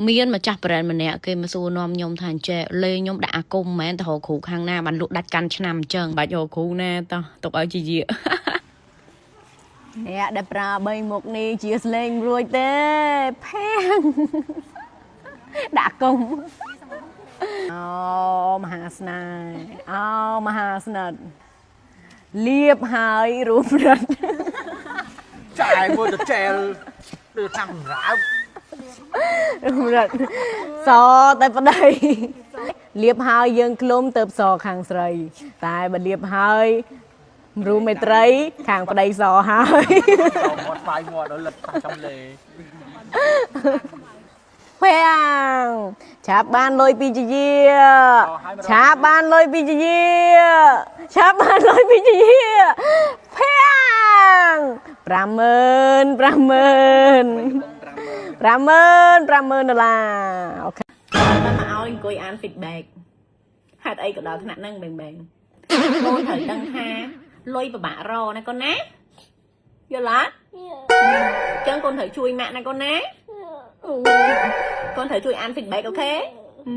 មានម្ចាស់ brand ម្នាក់គេមកសួរនាំខ្ញុំថាអញ្ចេះលេងខ្ញុំដាក់អាគមមិនមែនទៅរកគ្រូខាងណាបានលក់ដាច់កាន់ឆ្នាំអញ្ចឹងបាច់រកគ្រូណាតោះទុកឲ្យជាយា អ្នកដែលប្រើបីមុខនេះជាស្លេងរួចទេផាំងដាក់គុំអូមហាស្នេហ៍អូមហាស្និទ្ធលៀបហើយរូបរិទ្ធ ចាយមើលទៅចែលដូចតាមកម្រើប រូបរិទ្ធសតែប្តីលៀបហើយយើងក្លុំទៅសខាងស្រី តែបើលៀបហើយរូមេត្រី ខាងប្តីសហើយ តមាត់ស្វាយមាត់ដល់លិតតាមចំលេ ភាំងឆាប់បានលុយពីជាយាឆាប់បានលុយពីជាយាឆាប់បានលុយពីជាយាភាំង50000 50000 50000 50000ដុល្លារ OK បានមកឲ្យអង្គុយអាន feedback ហេតុអីក៏ដល់ថ្នាក់ហ្នឹងបែងបែងកូនត្រូវដឹងថាលុយពិបាករកណាកូនណាយល់អត់អញ្ចឹងកូនត្រូវជួយម៉ាក់ណាកូនណា កូនត្រូវជួយអាន feedback OK អ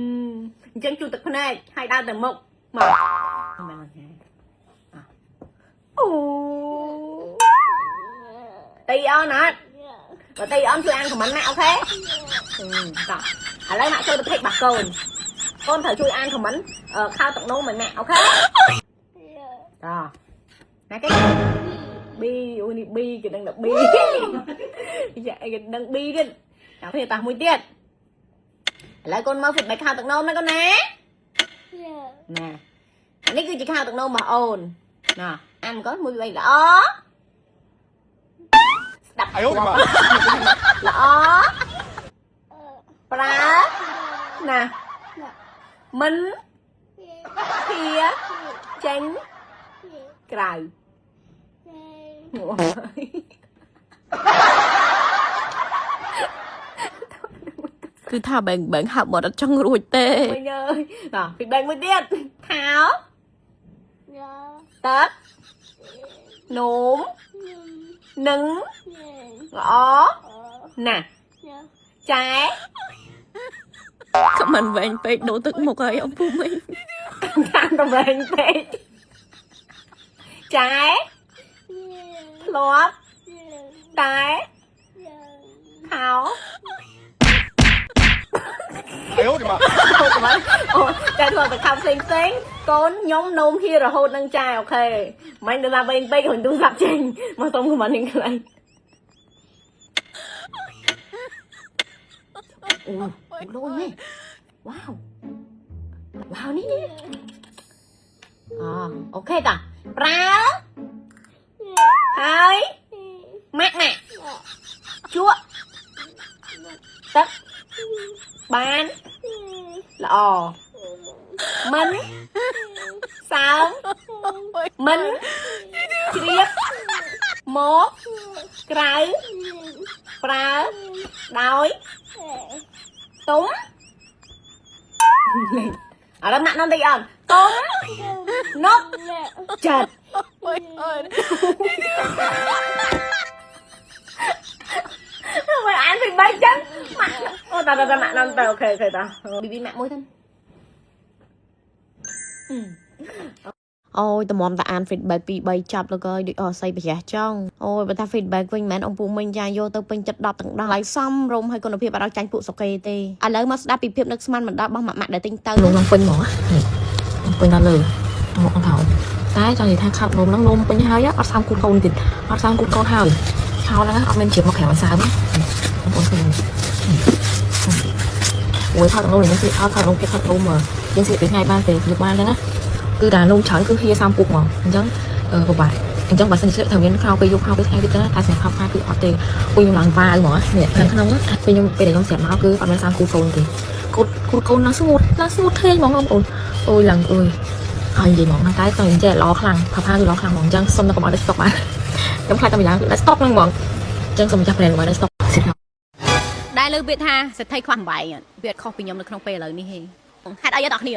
ញ្ចឹងជួយទឹកភ្នែកហើយដើរទៅមុខមកអូទីអូនអត់បើទីអូនជួយអាន comment ណា OK តោះឥឡូវម៉ាក់ចូលទៅ page របស់កូនកូនត្រូវជួយអាន comment ខោទឹកនោមមួយម៉ាក់ OK តោះណាគេ B អូនេះ B គេដឹងតែ B យ៉ាគេដឹង B ទៀត ដល់ពេលតោះមួយទៀតឥឡូវកូនមក feedback ខោទឹកនោមណាកូនណាណាអានេះគឺជាខោទឹកនោមរបស់អូនណាអានកូនមួយបីល្អស្ដាប់ អាយុមក ល្អប្រើណាមិនធាចេញក្រៅ គឺថាបែងបែងហាប់មកអត់ចង់រួចទេ វិញអើយតោះ feedback មួយទៀតខោទឹកនោមនឹងល្អណាស់ចែ ខមិនវែងពេកដូរទឹកមុខហើយអំពូមីង តាមតវែងពេកចែធ្លាប់តែខោ អាយុមក អូកុំអូតែធ្លាប់តែខោផ្សេងផ្សេងកូនខ្ញុំនោមហៀរហូតនឹងចែអូខេមិនដល់ថាវែងពេករុញទូរស័ព្ទចេញមកសុំខមមិននេះខ្លីអូលយមែនវ៉ាវវ៉ាវនេះនេះអូអូខេតាប្រើហើយម៉ាក់ម៉ាក់ជក់ទឹកបានល្អមិនសើមមិនជ្រាបមកក្រៅប្រើដោយទុំឥឡូវម៉ាក់នំតិចអត់ទុំនុកចិត្ត មកអានពីបីចឹងម៉ាក់អូតាតាម៉ាក់នំទៅ OK OK តាប៊ីប៊ីម៉ាក់មួយទៅ អូយតម្រាំតែអាន feedback 2 3ចាប់លោកអើយដូចអស់សីប្រយ៉ាស់ចង់អូយបើថា feedback វិញមិនមែនអង្គពូមីងចាយកទៅពេញចិត្ត10ទាំង10ហើយសមរម្យហើយគុណភាពអត់ឲ្យចាញ់ពួកសុកេទេឥឡូវមកស្ដាប់ពីភាពនឹកស្មានមិនដល់របស់ម៉ាក់ម៉ាក់ដែលទិញទៅ លងឡើងពេញហ្មងណានេះពេញដល់លើមកអង្កោតែចង់និយាយថាខាត់នោមហ្នឹងនោមពេញហើយអត់សើមគូតកូនទៀតអត់សើមគូតកូនហើយខោហ្នឹងអត់មានជ្រាបមកក្រៅអត់សើមបងប្អូនឃើញអូយខោទាំងនោមនេះស្លៀកខោខោនោមគេខោនោមយើងស្លៀកពីថ្ងៃបានទេយកបានហ្នឹងណាគឺតែនោមច្រើនគឺហៀសើមពុកហ្មងអញ្ចឹងពិបាកអញ្ចឹងបើសិនជាស្លៀកត្រូវមានខោពេលយប់ខោពេលថ្ងៃទៀតទៅតែសម្រាប់ខោផាគឺអត់ទេពួកខ្ញុំឡើងវ៉ាវហ្មងនេះខាងក្នុងពេលខ្ញុំពេលដែលខ្ញុំស្រាប់មកគឺអត់មានសើមគូតកូនទេ គូតគូតកូនឡើងស្ងួតឡើងស្ងួតធេងហ្មងបងប្អូនអូយឡើងអើយហើយនិយាយហ្មងតែតើចេះល្អខ្លាំងផាផាគឺល្អខ្លាំងហ្មងអញ្ចឹងសុំតែកុំឲ្យដាច់ស្តុកបានខ្ញុំខ្លាចតែម្យ៉ាងគឺដាច់ស្តុកហ្នឹងហ្មងអញ្ចឹងសុំម្ចាស់ brand កុំឲ្យដាច់ស្តុកសិត ដែលលើពាក្យថាសេដ្ឋីខ្វះអំបែងវាអត់ខុសពីខ្ញុំនៅក្នុងពេលឥឡូវនេះទេហេតុអីអ្នកនរគ្នា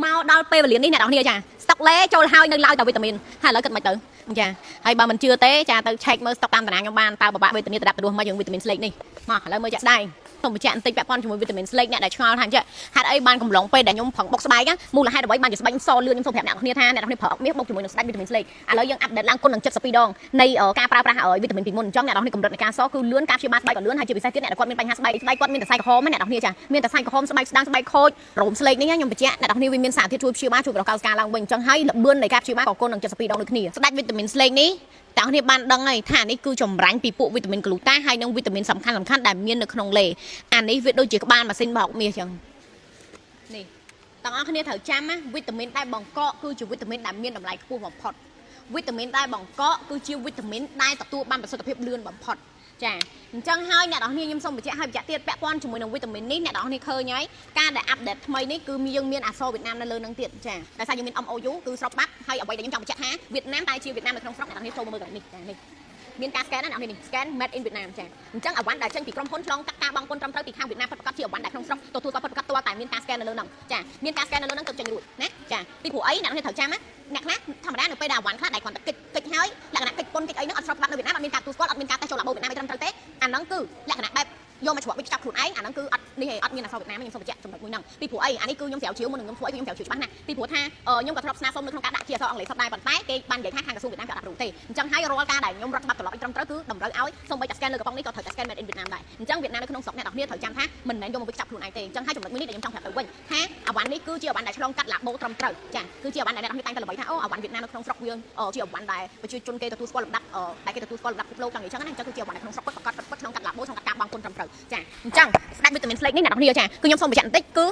មកដល់ពេលវេលានេះអ្នកនរគ្នាចាស្តុកលេចូលហើយនៅឡើយតែវីតាមីនហើយឥឡូវគិតមិនទៅចាហើយបើមិនជឿទេចាទៅឆែកមើលស្តុកតាមតារាងខ្ញុំបានតើបបាក់វីតាមីនទៅដាក់ទៅរស់មកយើងវីតាមីនស្លេកនេះមកឥឡូវមើលចាក់ស្ដែង សូមបញ្ជាក់បន្តិចពាក់ព័ន្ធជាមួយវីតាមីនស្លេកអ្នកដែលឆ្ងល់ថាអញ្ចឹងហេតុអីបានកំឡុងពេលដែលខ្ញុំប្រឹងបុកស្បែកមូលហេតុអ្វីបានជាស្បែកខ្ញុំសលឿនខ្ញុំសូមប្រាប់អ្នកនរគ្នាថាអ្នកនរគ្នាប្រើអុកមាសបុកជាមួយនឹងស្ដាច់វីតាមីនស្លេកឥឡូវយើង update ឡើងគុណនឹង72ដងនៃការប្រើប្រាស់វីតាមីនពីមុនអញ្ចឹងអ្នកនរគ្នាកម្រិតនៃការសគឺលឿនការព្យាបាលស្បែកក៏លឿនហើយជាពិសេសទៀតអ្នកដែលគាត់មានបញ្ហាស្បែកស្បែកគាត់មានសរសៃក្រហមណាអ្នកនរគ្នាចាមានសរសៃក្រហមស្បែកស្ដាងស្បែកខូចរោមស្លេកនេះខ្ញុំបញ្ជាក់អ្នកនរគ្នាវាមានសារធាតុជួយព្យាបាលជួយប្រកោសការឡើងវិញអញ្ចឹងហើយល្បឿននៃការព្យាបាលក៏គុណនឹង72ដងដូចគ្នាស្ដាច់វីតាមីនស្លេកនេះតើអ្នកបានដឹងហើយថានេះគឺចម្រាញ់ពីពួកវីតាមីនក្លូតាហើយនិងវីតាមីនសំខាន់សំខាន់ដែលមាននៅក្នុងលេអានេះវាដូចជាក្បាលម៉ាស៊ីនបោកមាសអញ្ចឹងនេះទាំងអស់គ្នាត្រូវចាំណាវីតាមីនដែលបង្កកគឺជាវីតាមីនដែលមានតម្លៃខ្ពស់បំផុតវីតាមីនដែលបង្កកគឺជាវីតាមីនដែលទទួលបានប្រសិទ្ធភាពលឿនបំផុតចាអញ្ចឹងហើយអ្នកនរគ្នាខ្ញុំសូមបញ្ជាក់ឲ្យបញ្ជាក់ទៀតពាក់ព័ន្ធជាមួយនឹងវីតាមីននេះអ្នកនរគ្នាឃើញហើយការដែល update ថ្មីនេះគឺយើងមានអក្សរវៀតណាមនៅលើនឹងទៀតចាដោយសារយើងមាន MOU គឺស្របច្បាប់ហើយអ្វីដែលខ្ញុំចង់បញ្ជាក់ថាវៀតណាមតែជាវៀតណាមនៅក្នុងស្រុកអ្នកនរគ្នាចូលមកមើលកន្លែងនេះចានេះមានការ scan ណាអ្នកនរនេះ scan made in Vietnam ចាអញ្ចឹងអវ៉ាន់ដែលចេញពីក្រុមហ៊ុនឆ្លងកាត់ការបង់ពន្ធត្រឹមត្រូវពីខាងវៀតណាមពិតប្រាកដជាអវ៉ាន់ដែលក្នុងស្រុកទទួលស្គាល់ពិតប្រាកដទាល់តែមានការ scan នៅលើហ្នឹងចាមានការ scan នៅលើហ្នឹងទើបចេញរួចណាចាពីព្រោះអីអ្នកនរត្រូវចាំណាអ្នកខ្លះធម្មតានៅពេលដែលអវ៉ាន់ខ្លះដែលគ្រាន់តែគិតគិតហើយលក្ខណៈគិតពន្ធគិតអីហ្នឹងអត់ស្របច្បាប់នៅវៀតណាមអត់មានការទទួលស្គាល់អត់មានការតេស្តចូលឡាបូវៀតណាមអីត្រឹមត្រូវទេអាហ្នឹងគឺលក្ខណៈបែបយកមកច្រកវិចចាប់ខ្លួនឯងអាហ្នឹងគឺអត់នេះឯងអត់មានអក្សរវៀតណាមខ្ញុំសូមបញ្ជាក់ចំណុចមួយហ្នឹងពីព្រោះអីអានេះគឺខ្ញុំស្រាវជ្រាវមុននឹងខ្ញុំធ្វើអីគឺខ្ញុំស្រាវជ្រាវច្បាស់ណាស់ពីព្រោះថាខ្ញុំក៏ធ្លាប់ស្នើសុំនៅក្នុងការដាក់ជាអក្សរអង់គ្លេសសុទ្ធដែរប៉ុន្តែគេបាននិយាយថាខាងក្រសួងវៀតណាមគេអត់รับรู้ទេអញ្ចឹងហើយរាល់ការដែលខ្ញុំរត់ច្បាប់ត្រឡប់ឲ្យត្រឹមត្រូវគឺតម្រូវឲ្យសូម្បីតែ scan លើកំប៉ុងនេះក៏ត្រូវតែ scan made in Vietnam ដែរអញ្ចឹងវៀតណាមនៅក្នុងស្រុកអ្នកនរគ្នាត្រូវចាំថាមិនមែនយកមកវិចចាប់ខ្លួនឯងទេអញ្ចឹងហើយចំណុចមួយនេះដែលខ្ញុំចង់ប្រាប់ទៅវិញថាអវ៉ាន់នេះគឺជាអវ៉ាន់ដែលឆ្លងកាត់ឡាបូត្រឹមត្រូវចាគឺជាអវ៉ាន់ដែលអ្នកនរគ្នាតែងតែល្បីថាអូអវ៉ាន់វៀតណាមនៅក្នុងស្រុកវាជាអវ៉ាន់ដែលប្រជាជនគេទទួលស្គាល់លំដាប់ដែលគេទទួលស្គាល់លំដាប់ពិភពលោកចង់និយាយចឹងណាអញ្ចឹងគឺជាអវ៉ាន់នៅក្នុងស្រុកពិតប្រាកដពិតឆ្លងកាត់ឡាបូឆ្លងកាត់ការបង់ពន្ធត្រឹមត្រូវចាអញ្ចឹងស្ដាច់វីតាមីនស្លេកនេះអ្នកនរគ្នាចាគឺខ្ញុំសូមបញ្ជាក់បន្តិចគឺ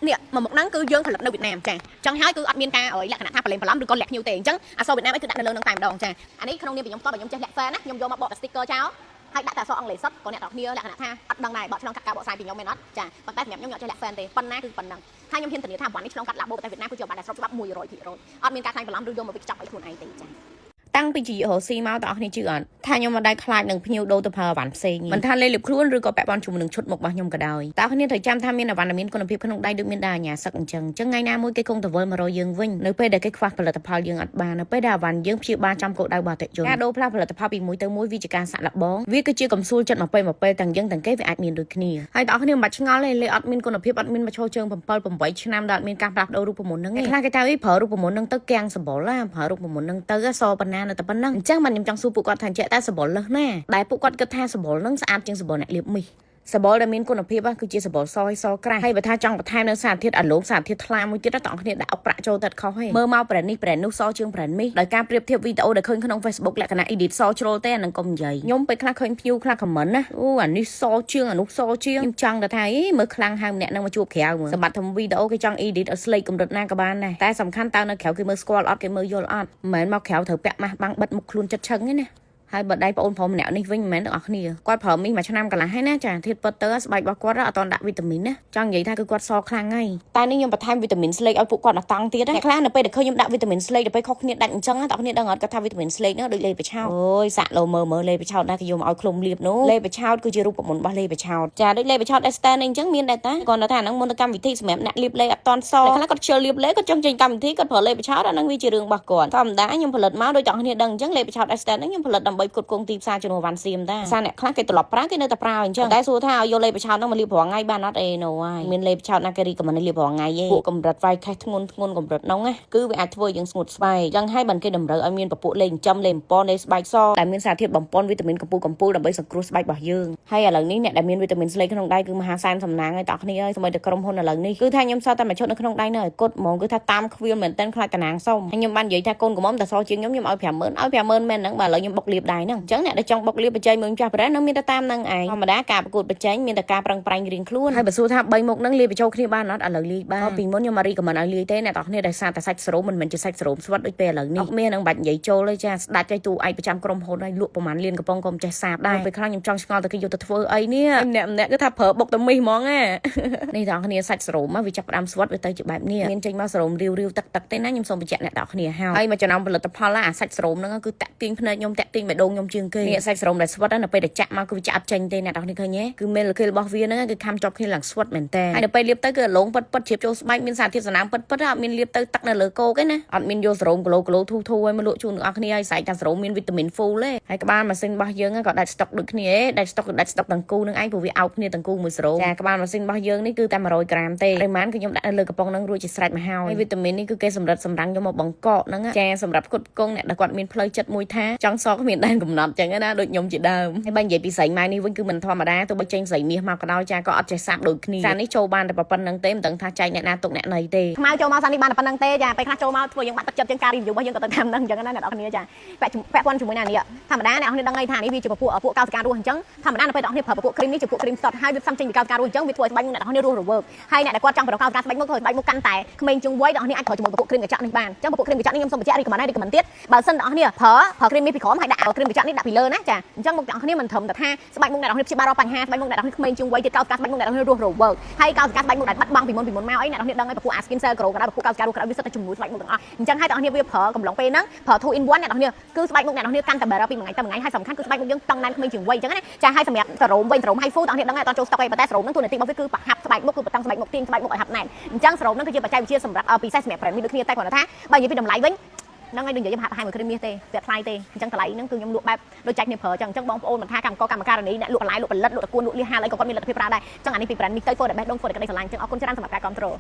នេះមួយមុខហ្នឹងគឺយើងផលិតនៅវៀតណាមចាចឹងហើយគឺអត់មានការលក្ខណៈថាប្រឡែងបន្លំឬក៏លាក់ភ្ញៀវទេអញ្ចឹងអក្សរវៀតណាមអីគឺដាក់នៅលើនឹងតែម្ដងចាអានេះក្នុងនាមពីខ្ញុំផ្ទាល់បើខ្ញុំចេះលាក់ fan ណាខ្ញុំយកមកបកតែ sticker ចោលហើយដាក់តែអក្សរអង់គ្លេសសុទ្ធក៏អ្នកទាំងគ្នាលក្ខណៈថាអត់ដឹងដែរបកឆ្លងកាត់ការបកស្រាយពីខ្ញុំមែនអត់ចាប៉ុន្តែសម្រាប់ខ្ញុំខ្ញុំអត់ចេះលាក់ fan ទេប៉ុណ្ណាគឺប៉ុណ្ណឹងហើយខ្ញុំហ៊ានធានាថាវ៉ាន់នេះឆ្លងកាត់ឡាបូប្រទេសវៀតណាមគឺជាវ៉ាន់ដែលស្របច្បាប់100%អត់មានការក្លែងបន្លំឬយកមកវិចខ្ចប់ឲ្យខ្លួនឯងទេចាតាំងពីជារស៊ីមកតើអស់គ្នាជឿអត់ថាខ្ញុំមិនដែលខ្លាចនឹងភ្ញៀវដូរទៅប្រើអវ៉ាន់ផ្សេងមិនថាលេលាបខ្លួនឬក៏ពាក់ព័ន្ធជាមួយនឹងឈុតមុខរបស់ខ្ញុំក៏ដោយតើគ្នាត្រូវចាំថាមានអវ៉ាន់ដែលមានគុណភាពក្នុងដៃដូចមានដែរអាញាសឹកអញ្ចឹងអញ្ចឹងថ្ងៃណាមួយគេគង់ទៅវិលមករកយើងវិញនៅពេលដែលគេខ្វះផលិតផលយើងអត់បាននៅពេលដែលអវ៉ាន់យើងព្យាបាលចំគោលដៅរបស់អតិថិជនការដូរផ្លាស់ផលិតផលពីមួយទៅមួយវាជាការសាក់លបងវាគឺជាកំសួលចិត្តមកពេលមកពេលទាំងយើងទាំងគេវាអាចមានដូចគ្នាហើយតើគ្នាមិនបាច់ឆ្ងល់ទេលេអត់មានគុណភាពអត់មានមកឈរជើង7 8ឆ្នាំដែលអត់មានការផ្លាស់ប្ដូររូបមន្តហ្នឹងឯងខ្លះគេថាអីប្រើរូបមន្តហ្នឹងទៅកាំងសម្បុរណាប្រើរូបមន្តហ្នឹងទៅសប៉ុណ្ណានៅតែប៉ុណ្ណឹងអញ្ចឹងបានខ្ញុំចង់សួរពួកគាត់ថាអញ្ចឹងតែសម្បុរលើសណាដែលពួកគាត់គិតថាសម្បុរហ្នឹងស្អាតជាងសម្បុរអ្នកលាបមីសសបល់ដែលមានគុណភាពគឺជាសបល់សឲ្យសក្រាស់ហើយបើថាចង់បន្ថែមនៅសារធាតុអាឡូមសារធាតុថ្លាមួយទៀតតោះគ្នាដាក់អុកប្រាក់ចូលទៅខុសហើយមើលមកប្រែនេះប្រែនោះសជាងប្រែមីសដោយការប្រៀបធៀបវីដេអូដែលឃើញក្នុង Facebook លក្ខណៈ edit សជ្រុលទេអានឹងកុំនិយាយខ្ញុំពេលខ្លះឃើញភ្ញៀវខ្លះ comment ណាអូអានេះសជាងអានោះសជាងខ្ញុំចង់តែថាអីមើលខ្លាំងហើយម្នាក់នឹងមកជួបក្រៅមើលសម្បត្តិធ្វើវីដេអូគេចង់ edit ឲ្យស្លេកកម្រិតណាក៏បានដែរតែសំខាន់តើនៅក្រៅគេមើលស្គាល់អត់គេមើលយល់អត់មិនមែនមកក្រៅត្រូវពាក់ម៉ាស់បាំងបិទមុខខ្លួនចិត្តឆឹងទេណាហើយបើដៃប្អូនប្រុសម្នាក់នេះវិញមិនមែនទាំងអស់គ្នាគាត់ប្រើមីសមួយឆ្នាំកន្លះហើយណាចាធៀបពិតទៅស្បែករបស់គាត់អត់តដាក់វីតាមីនណាចង់និយាយថាគឺគាត់សខ្លាំងហើយតែនេះខ្ញុំបន្ថែមវីតាមីនស្លេកឲ្យពួកគាត់មកតង់ទៀតណាខ្លះនៅពេលដែលឃើញខ្ញុំដាក់វីតាមីនស្លេកដល់ពេលខុសគ្នាដាច់អញ្ចឹងទាំងអស់គ្នាដឹងអត់គាត់ថាវីតាមីនស្លេកហ្នឹងដូចលេបឆោតអូយសាក់លោមើមើលេបឆោតណាគេយកមកឲ្យឃ្លុំលាបនោះលេបឆោតគឺជារូបមន្តរបស់លេបឆោតចាដូចលេបឆោតអេស្តែនេះអញ្ចឹងមានដែរតាគាត់ថាហ្នឹងមុនទៅកម្មវិធីសម្រាប់អ្នកលាបលេអត់តន់សខ្លះគាត់ខ្ជិលលាបលេគាត់ចង់ចេញកម្មវិធីគាត់ប្រើលេបឆោតអាហ្នឹងវាជារឿងរបស់គាត់ធម្មតាខ្ញុំផលិតមកដូចទាំងគ្នាដឹងអញ្ចឹងលេបឆោតអេស្តែហ្នឹងខ្ញុំផលិតដើម្បីផ្គត់ផ្គង់ទីផ្សារជំនួសវ៉ាន់សៀមតាសារអ្នកខ្លះគេត្រឡប់ប្រើគេនៅតែប្រើអញ្ចឹងតែសួរថាឲ្យយកលេបឆោតហ្នឹងមកលាបរាល់ថ្ងៃបានអត់អេណូហើយមានលេបឆោតណាគេរីកមិនលាបរាល់ថ្ងៃទេពួកកម្រិតវាយខេះធ្ងន់ធ្ងន់កម្រិតហ្នឹងណាគឺវាអាចធ្វើយើងស្ងួតស្បែកអញ្ចឹងហើយបានគេតម្រូវឲ្យមានពពួកលេចិញ្ចឹមលេបំពន់លេស្បែកសដែលមានសារធាតុបំពន់វីតាមីនកម្ពស់កម្ពស់ដើម្បីសង្គ្រោះស្បែករបស់យើងហើយឥឡូវនេះអ្នកដែលមានវីតាមីនស្លេកក្នុងដៃគឺមហាសែនសំណាងហើយតោះគ្នាហើយសូម្បីតែក្រុមហ៊ុនឥឡូវនេះគឺថាខ្ញុំសល់តែមួយឈុតនៅក្នុងដៃនៅឲ្យគត់ហ្មងគឺថាតាមខ្វៀលមែនតើខ្លាចតាណាងសុំហើយខ្ញុំបាននិយាយថាកូនកំមុំតែសជាងខ្ញុំខ្ញុំឲ្យ50000ឲ្យ50000មែនហ្នឹងបាទឥឡូវខ្ញុំបុកលៀបដៃហ្នឹងអញ្ចឹងអ្នកដែលចង់បុកលៀបបច្ចេកមើលចាស់ប្រែនៅមានតែតាមហ្នឹងឯងធម្មតាការប្រកួតប្រជែងមានតែការប្រឹងប្រែងរៀងខ្លួនហើយបើសួរថា3មុខហ្នឹងលាយបញ្ចូលគ្នាបានអត់ឥឡូវលាយបានពីមុនខ្ញុំមក recommend ឲ្យលាយទេអ្នកទាំងគ្នាដោយសារតែសាច់សរោមមិនមែនជាសាច់សរោមស្វិតដូចពេលឥឡូវនេះអត់មាននឹងបាច់និយាយចូលទេចាស្ដាច់ឲ្យទូឯកប្រចាំក្រុមហ៊ុនឲ្យលក់ប្រហែលលានកំប៉ុងក៏មិនចេះសាបដែរពេលខ្លះខ្ញុំចង់ឆ្ងល់ទៅគេយកទៅធ្វើអីនេះម្នាក់ម្នាក់គឺថាប្រើបុកតែមីសហ្មងណានេះទាំងគ្នាសាច់សរោមវាចាប់ផ្ដើមស្វិតវាទៅជាបែបនេះមានចេញមកសរោមរាវរាវទឹកទឹកទេណាខ្ញុំសូមបញ្ជាក់អ្នកទាំងគ្នាហើយហើយមកចំណោមផលិតផលអាសាច់សរោមហ្នឹងគឺតាក់ទាញភ្នែកខ្ញុំតាក់ទាញបេះដូង ដូងខ្ញុំជាងគេនេះសាច់សរោមដែលស្វិតនៅពេលដែលចាក់មកគឺវាចាក់អត់ចេញទេអ្នកនរគ្នាឃើញទេគឺមេលគេរបស់វាហ្នឹងគឺខំជាប់គ្នាឡើងស្វិតមែនតើហើយនៅពេលលាបទៅគឺលងពិតពិតជ្រាបចូលស្បែកមានសារធាតុសំណើមពិតពិតអត់មានលាបទៅទឹកនៅលើគោកទេណាអត់មានយកសរោមគីឡូគីឡូធូធូឲ្យមកលក់ជូនអ្នកនរគ្នាឲ្យស្រែកថាសរោមមានវីតាមីន full ទេហើយក្បាលម៉ាស៊ីនរបស់យើងក៏ដាច់ស្តុកដូចគ្នាទេដាច់ស្តុកក៏ដាច់ស្តុកទាំងគូនឹងឯងព្រោះវាអោបគ្នាទាំងគូមួយសរោមចាក្បាលម៉ាស៊ីនរបស់យើងនេះគឺតែ100ក្រាមទេបរិមាណគឺខ្ញុំដាក់នៅលើកំប៉ុងហ្នឹងរួចជាស្រេចមកហើយវីតាមីននេះគឺគេសម្រិតសម្រាំងយកមកបង្កកហ្នឹងចាសម្រាប់ផ្គត់ផ្គង់អ្នកដែលគាត់មានផ្លូវចិត្តមួយថាចង់សគ្មានដែនកំណត់ចឹងណាដូចខ្ញុំជាដើមហើយបើនិយាយពីស្រីម៉ែនេះវិញគឺមិនធម្មតាទោះបីចេញស្រីមាសមកក៏ដោយចាក៏អត់ចេះសាបដូចគ្នាសារនេះចូលបានតែប៉ុណ្្នឹងទេមិនដឹងថាចែកអ្នកណាទុកអ្នកណីទេ ខ្មៅចូលមកសានេះបានតែប៉ុណ្្នឹងទេចាពេលខ្លះចូលមកធ្វើយើងបាក់ទឹកចិត្តជាងការ review របស់យើងក៏ទៅតាមហ្នឹងអញ្ចឹងណាអ្នកនរគ្នាចាពាក់ពាក់ព័ន្ធជាមួយនឹងនេះធម្មតាអ្នកនរគ្នាដឹងហើយថានេះវាជាពពួកពួកកោសិការស់អញ្ចឹងធម្មតានៅពេលអ្នកនរគ្នាប្រើពពួកគ្រីមនេះជាពួកគ្រីមសុទ្ធហើយវាផ្សំចេញពីកោសិការស់អញ្ចឹងវាធ្វើឲ្យស្បែកមុខអ្នកនរគ្នារស់រវើកហើយអ្នកដែលគាត់ចង់ប្រកោសិការស្បែកមុខធ្វើឲ្យស្បែកមុខកាន់តែក្មេងជាងវ័យអ្នកនរគ្នាអាចប្រើជាមួយពពួកគ្រីមកញ្ចក់នេះបានអញ្ចឹងពពួកគ្រីមកញ្ចក់នេះខ្ញុំសូមបញ្ជាក់ recommend ហើយ recommend ទៀតបើសិនអ្នកនរគ្នាប្រើប្រើគ្រីមនេះពីក្រោមហើយដាក់គ្រីមកញ្ចក់នេះដាក់ពីលើណាចាអញ្ចឹងមុខអ្នកនរគ្នាមិនត្រឹមតែថាស្បែកមុខអ្នកនរគ្នាព្យាបាលរាល់បញ្ហាស្បែកមុខអ្នកនរគ្នាក្មេងជាងវ័យទៀតកោសិការស្បែកមុខអ្នកនរគ្នារស់រវើកហើយកោសិការស្បែកមុខដែលបាត់បង់ពីមុនពីមុនមកអីអ្នកនរគ្នាដឹងហើយពពួកអា skin cell grow ក៏ដោយពពួកកោសិការរស់ក៏ដោយវាសុទ្ធតែជំនួយស្បែកមុខទាំងអស់អញ្ចឹងហើយអ្នកនរគ្នាវាប្រើកំឡុងពេលហ្នឹងប្រើ 2 in 1អ្នកនរគ្នាគឺស្បែកមុខអ្នកនរគ្នាកាន់តែ better ពីមួយថ្ងៃទៅមួយថ្ងៃហើយសំខាន់គឺស្បែកមុខយើងតឹងណែនក្មេងជាងវ័យអញ្ចឹងណាចាហើយសម្រាប់សរោមវិញសរោម HIFU អ្នកនរគ្នាដឹងហើយអត់ចូលស្តុកអីប៉ុន្តែសរោមហ្នឹងតួនាទីរបស់វាគឺប្រហាប់ស្បែកមុខគឺបន្តឹងស្បែកមុខទាញស្បែកមុខឲ្យហាប់ណែនអញ្ចឹងសរោមហ្នឹងគឺជាបច្ចេកវិទ្យាសម្រាប់ពិសេសសម្រាប់ brand នេះដូចគ្នាតែគ្រាន់តែថាបើនិយាយពីតម្លៃវិញហ្នឹងហើយដូចនិយាយខ្ញុំហាក់ប្រហែលមួយគ្រីមមាសទេវាថ្លៃទេអញ្ចឹងតម្លៃហ្នឹងគឺខ្ញុំលក់បែបដូចចែកគ្នាប្រើអញ្ចឹងអញ្ចឹងបងប្អូនមិនថាកម្មករកម្មការិនីអ្នកលក់បន្លែលក់ផលិតលក់តកួនលក់លៀសហាលអីក៏គាត់មានលទ្ធភាពប្រើដែរអញ្ចឹងអានេះពី brand នេះទៅធ្វើតែបេះដូងធ្វើតែក្តីស្រឡាញ់អញ្ចឹងអរគុណច្រើនសម្រាប់ការគាំទ្រ។